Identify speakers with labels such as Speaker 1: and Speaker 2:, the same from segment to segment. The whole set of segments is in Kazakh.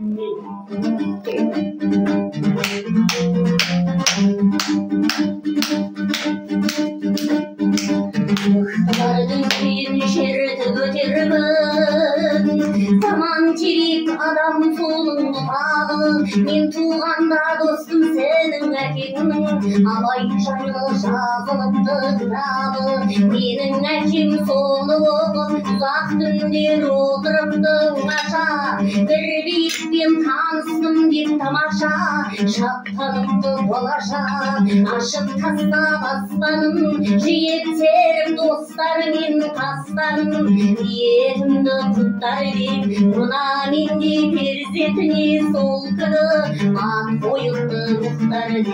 Speaker 1: Мықтылардың күйін шертіп өтермін, заман терек адам соның бұтағы. Мен туғанда достым сенің әкеңнің Абай жайлы жазылыпты кітабы. Менің әкем соны оқып ұзақ түндер отырыпты оңаша. Бір биікпен таныстым деп тамаша шаттаныпты балаша. Ашып тастап аспанын жиып теріп достарымен қастарын, ниетімді құттар деп мына мендей перзентіне сол күні ат қойыпты Мұхтар деп.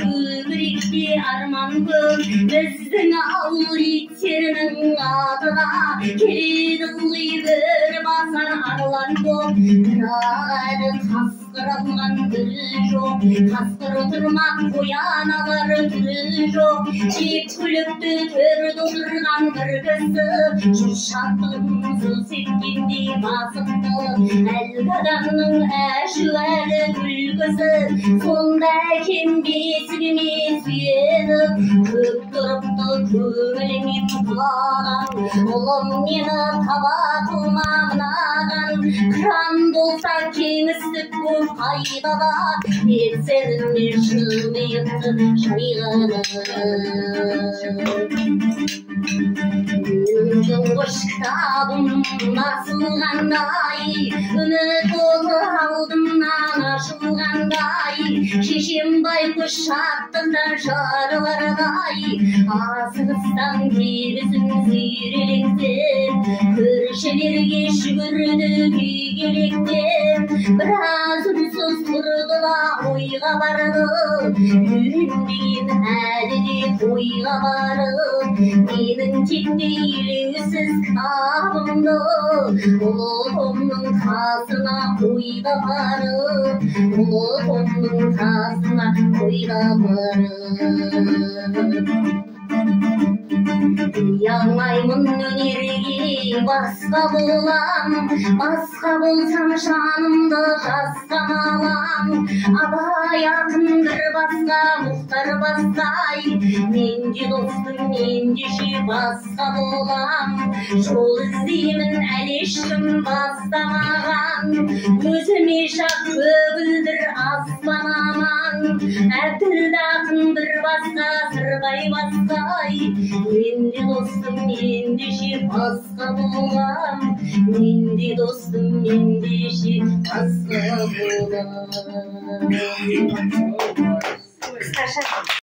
Speaker 1: Көкіректе арман көп, біздің ауыл иттерінің атына келеді ылғи бір басар арлан боп. Бірақ әлі қасқыр алған бірі жоқ, қасқыр тұрмақ қоян алар түрі жоқ. Жеп күлікті төрде отырған бір кісі жұрт шаттығын су сепкендей басыпты. Әлгі адамның әшуәлі күлкісі сонда әкем бесігіме сүйеніп көп тұрыпты көңіліме құлаған. Ұлым, мені таба қылма мынаған, қыран болса кеңістік көп қайғыға деп сеніме жымиыпты жай ғана. Менің тұңғыш кітабым басылғандай, үміт оты алдымнан ашылғандай, шешем байқұс шаттықтан жарылардай, асығыстан кебісін сүйрелектеп, көршілерге жүгірді күйгелектеп. Біраз үнсіз тұрды да ойға барды, үйренбеген әлі де тойға барып, менің тектей елеусіз кітабымды ұлы томның қасына қойды барып, ұлы томның қасына қойды барып. Ұялмаймын өнерге, басқа болам, басқа болсам жанымды жасқам алам. Абай ақын бір басқа, Мұхтар басқай, мен де достым, ендеше басқа болам. Жол іздеймін әлі ешкім бастамаған, өзіме жақ көгілдір аспан аман. Әбділда ақын бір басқа, Сырбай басқай, мен де достым, ендеше басқа болам. Мен де достым, ендеше басқа болам.
Speaker 2: Қысқаша.